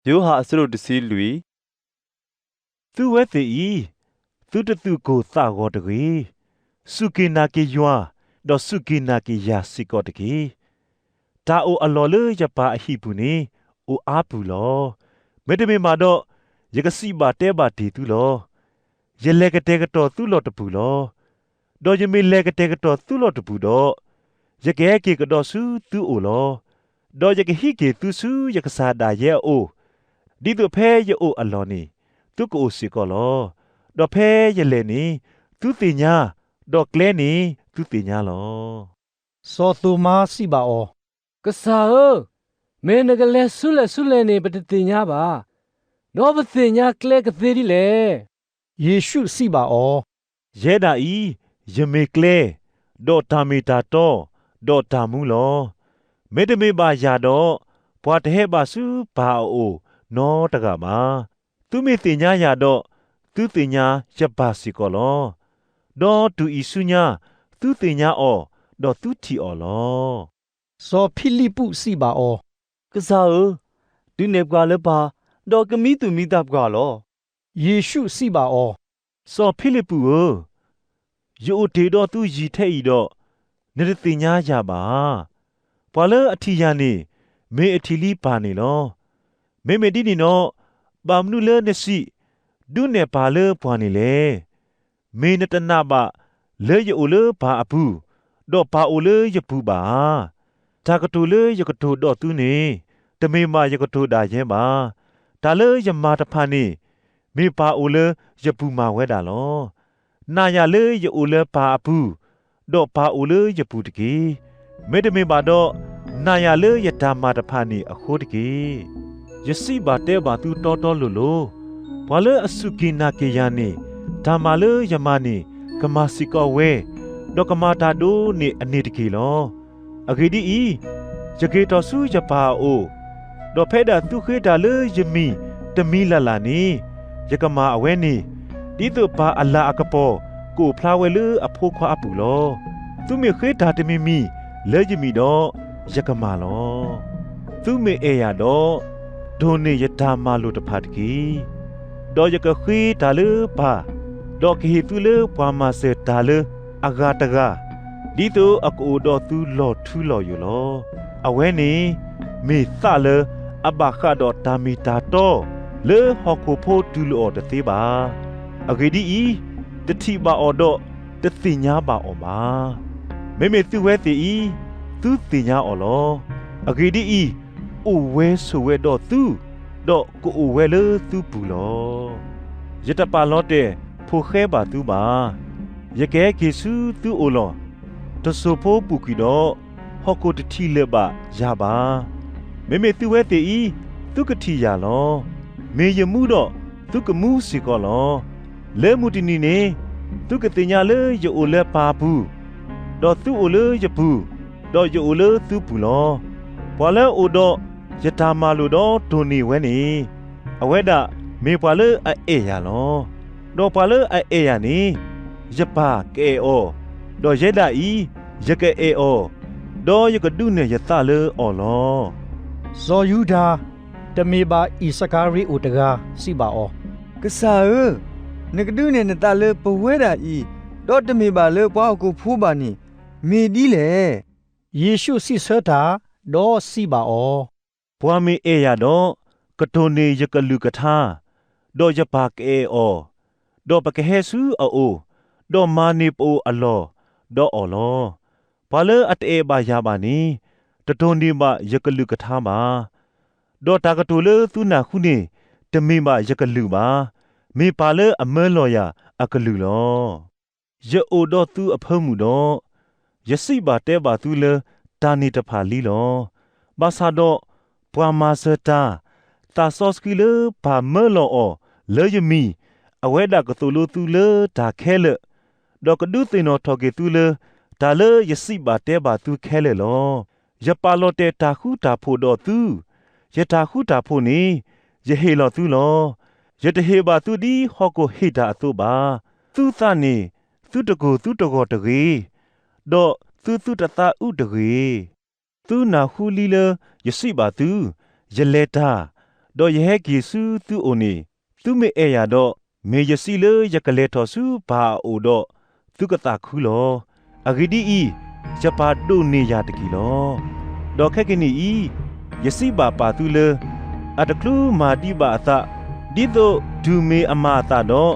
ယိၤဟၣ်အဆၢဒိၣ်တဆံလွံၢ်. သုဝဲသ့ၣ်အံၤ, သုတသူၣ်ကိၢ်သးဂီၤတဂ့ၤ. စူၢ်က့ၤနာ်က့ၤယွၤ, ဒီးစူၢ်က့ၤနာ်က့ၤယၤစ့ၢ်ကီးတက့ၢ်. တၢ်အိၣ်အလီၢ်လၢယပၢ်အဟံၣ်ပူၤန့ၣ် အိၣ်အါပူၤလီၤ. မ့တမ့ၢ်ဘၣ်ဒီး, ယကစံးဘၣ်တဲဘၣ်တ့ၢ်သုလီၤ. ယလဲၤကတဲာ်ကတီၤသုလီၢ်တပူၤလီၤ. ဒီးယမ့ၢ်လဲၤကတဲာ်ကတီၤသုလီၢ်တပူၤဒီး, ယကဟဲက့ၤကဒီးဆူသုအိၣ်လီၤ. ဒီးယကဟံးက့ၤသုဆူယကစၢ်ဒၣ်ယဲအအိၣ်, ဒ်သိးဖဲယအိၣ်အလီၢ်န့ၣ် သုကအိၣ်စ့ၢ်ကီးလီၤ. ဒီးဖဲယလဲၤန့ၣ် သုသ့ၣ်ညါ, ဒီးကျဲန့ၣ်သုသ့ၣ်ညါလီၤ. စီၤသိၤမါစံးဘၣ်အီၤ, ကစၢ်ဧၢ, မ့ၢ်နကလဲၤဆူလဲၣ်ဆူလဲၣ်န့ၣ် ပတသ့ၣ်ညါဘၣ်. ဒီးပသ့ၣ်ညါကျဲကသ့ဒ်လဲၣ်. ယ့ၣ်ၡူးစံးဘၣ်အီၤ, ယဲဒၣ်အံၤ, ယမ့ၢ်ကျဲ, ဒီးတၢ်မ့ၢ်တၢ်တီ, ဒီးတၢ်မူလီၤ. မ့တမ့ၢ်ဘၣ်ယၤဒီး, ပှၤတဟဲဘၣ်ဆူပၢ်အအိၣ်နီတဂၤဘၣ်. သုမ့ၢ်သ့ၣ်ညါယၤဒီး, သုသ့ၣ်ညါယပၢ်စ့ၢ်ကီးလီၤ. ဒီးတုၤအံၤဆူညါ, သုသ့ၣ်ညါအီၤ, ဒီးသုထံၣ်အီၤလီၤ. စီၤဖံလံးပူးစံးဘၣ်အီၤ, ကစၢ်ဧၢ, ဒုးနဲၣ်ပှၤလၢပၢ်, ဒီးကမံသူၣ်မံသးပှၤလီၤ. ယ့ၣ်ၡူးစံးဘၣ်အီၤ, စီၤဖံလံးပူးဧၢ, ယအိၣ်တ့ၢ်ဒီးသုယံာ်ထဲအံၤဒီး, နတသ့ၣ်ညါယၤဘၣ်ဧါ. ပှၤလၢအထံၣ်ယၤန့ၣ်, မ့ၢ်အထံၣ်လံပၢ်န့ၣ်လီၤ. မ့မ့ၢ်ဒ်န့ၣ်ဒီး, ဘၣ်မနုၤလၢနစံး, ဒုးနဲၣ်ပၢ်လၢပှၤန့ၣ်လဲၣ်. မ့ၢ်နတနာ်ဘၣ်လၢယအိၣ်လၢပၢ်အပူၤ, ဒီးပၢ်အိၣ်လၢယပူၤဘၣ်ဧါ. တၢ်ကတိၤလၢယကတိၤဒီးသုန့ၣ်, တမ့ၢ်ဘၣ်ယကတိၤဒၣ်ယဲဘၣ်. တၢ်လၢယမၤတဖၣ်န့ၣ်, မ့ၢ်ပၢ်အိၣ်လၢယပူၤမၤဝဲဒၣ်လီၤ. နာ်ယၤလၢယအိၣ်လၢပၢ်အပူၤ, ဒီးပၢ်အိၣ်လၢယပူၤတက့ၢ်. မ့တမ့ၢ်ဘၣ်ဒီး, နာ်ယၤလၢယတၢ်မၤတဖၣ်န့ၣ်အဃိတက့ၢ်. ယစံးဘၣ်တဲဘၣ်သုတီတီလိၤလိၤ, ပှၤလၢအစူၢ်က့ၤနာ်က့ၤယၤန့ၣ်, တၢ်မၤလၢယမၤန့ၣ်, ကမၤစ့ၢ်ကီးဝဲ, ဒီးကမၤတၢ်ဒိးန့ၢ်အန့ၣ်တက့ၢ်လီၤ. အဂ့ၢ်ဒ်အံၤ, ယက့ၤထီၣ်ဆူယပၢ်အအိၣ်, ဒီးဖဲဒၣ်သုဃ့တၢ်လၢယမံၤတမံၤလၢ်လၢ်န့ၣ်, ယကမၤအဝဲန့ၣ်, ဒ်သိးပၢ်အလၤအကပီၤကအိၣ်ဖျါဝဲလၢအဖိခွါအပူၤလီၤ. သုမ့ၢ်ဃ့တၢ်တမံၤမံၤလၢယမံၤဒီး, ယကမၤလီၤ. သုမ့ၢ်အဲၣ်ယၤဒီး, ဒိးန့ၢ်ယတၢ်မၤလိာ်တဖၣ်တက့ၢ်. ဒီးယကဃ့တၢ်လၢပၢ်, ဒီးကဟ့ၣ်သုလၢပှၤမၤစၢၤတၢ်လၢအဂၤတဂၤ, ဒ်သိးအကအိၣ်ဒီးသုလီၤထူလီၤယိာ်လီၤ. အဝဲန့ၣ်မ့ၢ်သးလၢအဘၣ်ဃးဒီးတၢ်မ့ၢ်တၢ်တီလၢဟီၣ်ခိၣ်ဖိတူၢ်လိာ်အီၤတသ့ဘၣ်. အဂ့ၢ်ဒ်အံၤ, တထံၣ်ဘၣ်အီၤဒီးတသ့ၣ်ညါဘၣ်အီၤဘၣ်. မ့မ့ၢ်သုဝဲသ့ၣ်အံၤ, သုသ့ၣ်ညါအီၤလီၤ. အဂ့ၢ်ဒ်အံၤ, အိၣ်ဝဲဆိးဝဲဒီးသု, ဒီးကအိၣ်ဝဲလၢသုပူၤလီၤ. ယတပာ်လီၤတဲာ်ဖိဃဲဘၣ်သုဘၣ်. ယကဟဲက့ၤဆူသုအိၣ်လီၤ. တစိၢ်ဖိပူၤကွံာ်ဒီး, ဟီၣ်ခိၣ်တထံၣ်လၢၤဘၣ်ယၤဘၣ်. မ့မ့ၢ်သုဝဲသ့ၣ်အံၤ, သုကထံၣ်ယၤလီၤ. မ့ၢ်ယမူဒီး, သုကမူစ့ၢ်ကီးလီၤ. လၢမုၢ်တနံၤန့ၣ်, သုကသ့ၣ်ညါလၢယအိၣ်လၢပၢ်အပူၤ, ဒီးသုအိၣ်လၢယပူၤ, ဒီးယအိၣ်လၢသုပူၤလီၤ. ပှၤလၢအအိၣ်ဒီးယတၢ်မၤလိာ်ဒီးဒိးန့ၢ်ဝဲန့ၣ်, အဝဲဒၣ်မ့ၢ်ပှၤလၢအအဲၣ်ယၤလီၤ. ဒီးပှၤလၢအအဲၣ်ယၤန့ၣ်, ယပၢ်ကအဲၣ်အီၤ, ဒီးယဲဒၣ်အံၤ, ယကအဲၣ်အီၤ, ဒီးယကဒုးနဲၣ်ယသးလၢအီၤလီၤ. စီၤယူဒၤ, တမ့ၢ်ဘၣ်အံၣ်စကၤရံၤအိၣ်တဂၤ, စံးဘၣ်အီၤ, ကစၢ်ဧၢ, နကဒုးနဲၣ်နသးလၢပဝဲဒၣ်အံၤ, ဒီးတမ့ၢ်ဘၣ်လၢပှၤဟီၣ်ခိၣ်ဖိဘၣ်န့ၣ်, မ့ၢ်ဒ်လဲၣ်. ယ့ၣ်ၡူးစံးဆၢတၢ်, ဒီးစံးဘၣ်အီၤ, ပှၤမ့ၢ်အဲၣ်ယၤဒီး, ကတိၤန့ၢ်ယကလုၢ်ကထါ, ဒီးယပၢ်ကအဲၣ်အီၤ, ဒီးပကဟဲဆူအအိၣ်, ဒီးမၤန့ၢ်ပအိၣ်အလီၢ်ဒီးအီၤလီၤ. ပှၤလၢအတအဲၣ်ဘၣ်ယၤဘၣ်န့ၣ်, တတိၤန့ၢ်ဘၣ်ယကလုၢ်ကထါဘၣ်. ဒီးတၢ်ကတိၤလၢသုနၢ်ဟူန့ၣ်, တမ့ၢ်ဘၣ်ယကလုၢ်ဘၣ်, မ့ၢ်ပၢ်လၢအမၢလီၤယၤအကလုၢ်လီၤ. ယအိၣ်ဒီးသုအဖၢမုၢ်ဒီး, ယစံးဘၣ်တဲဘၣ်သုလၢတၢ်န့ၣ်တဖၣ်လံလီၤ. ဘၣ်ဆၣ်ဒီး, ပှၤမၤစၢၤတၢ်, သးစီဆှံလၢပၢ်မၢလီၤအီၤလၢယမံၤ, အဝဲဒၣ်ကသိၣ်လိသုလၢတၢ်ခဲလၢာ်, ဒီးကဒုးသ့ၣ်နီၣ်ထီၣ်က့ၤသုလၢတၢ်လၢယစံးဘၣ်တဲဘၣ်သုခဲလၢာ်လီၤ. ယပာ်လီၤတဲာ်တၢ်ဃူတၢ်ဖိးဒီးသု, ယတၢ်ဃူတၢ်ဖိးန့ၣ်, ယဟ့ၣ်လီၤသုလီၤ. ယတဟ့ၣ်ဘၣ်သုဒ်ဟီၣ်ခိၣ်ဟ့ၣ်တၢ်အသိးဘၣ်. သုသးန့ၣ်, သုတကိၢ်သုတဂီၤတဂ့ၤ, ဒီးသုသုတသးအုးတဂ့ၤ. သုနၢ်ဟူလံလၢယစံးဘၣ်သု, ယလဲၤတၢ်, ဒီးယဟဲက့ၤဆူသုအိၣ်န့ၣ်, သုမ့ၢ်အဲၣ်ယၤဒီး, မ့ၢ်ယစံးလၢယကလဲၤထီၣ်ဆူပၢ်အအိၣ်ဒီး, သုကသးခုလီၤ. အဂ့ၢ်ဒ်အံၤ, ယပၢ်ဒိးန့ၢ်ယၤတက့ၢ်လီၤ. ဒီးခဲကနံၣ်အံၤ, ယစံးဘၣ်ပၢ်သုလၢ အတချုးမၤဒံးဘၣ်အသး, ဒ်သိးတုၤမ့ၢ်အမၤအသးဒီး,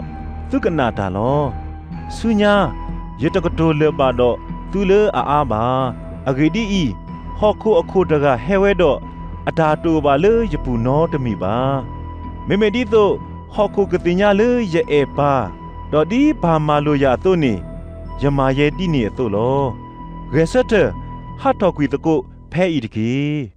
သုကနၣ်တၢ်လီၤ. ဆူညါ, ယတကတိၤလၢၤဘၣ်ဒီးသုလၢအအါဘၣ်. အဂ့ၢ်ဒ်အံၤ, ဟီၣ်ခိၣ်အခိၣ်တဂၤဟဲဝဲဒီး, အတၢ်တအိၣ်ဘၣ်လၢယပူၤနီတမံၤဘၣ်. မ့မ့ၢ်ဒ်သိးဟီၣ်ခိၣ်ကသ့ၣ်ညါလၢယအဲၣ်ပၢ်, ဒီးဒ်ပၢ်မၤလိာ်ယၤအသိးန့ၣ်, ယမၤယဲဒ်န့ၣ်အသိးလီၤ. ဂဲၤဆၢထၢၣ်, ဟးထီၣ်ကွံာ်သကိးဖဲအံၤတက့ၢ်.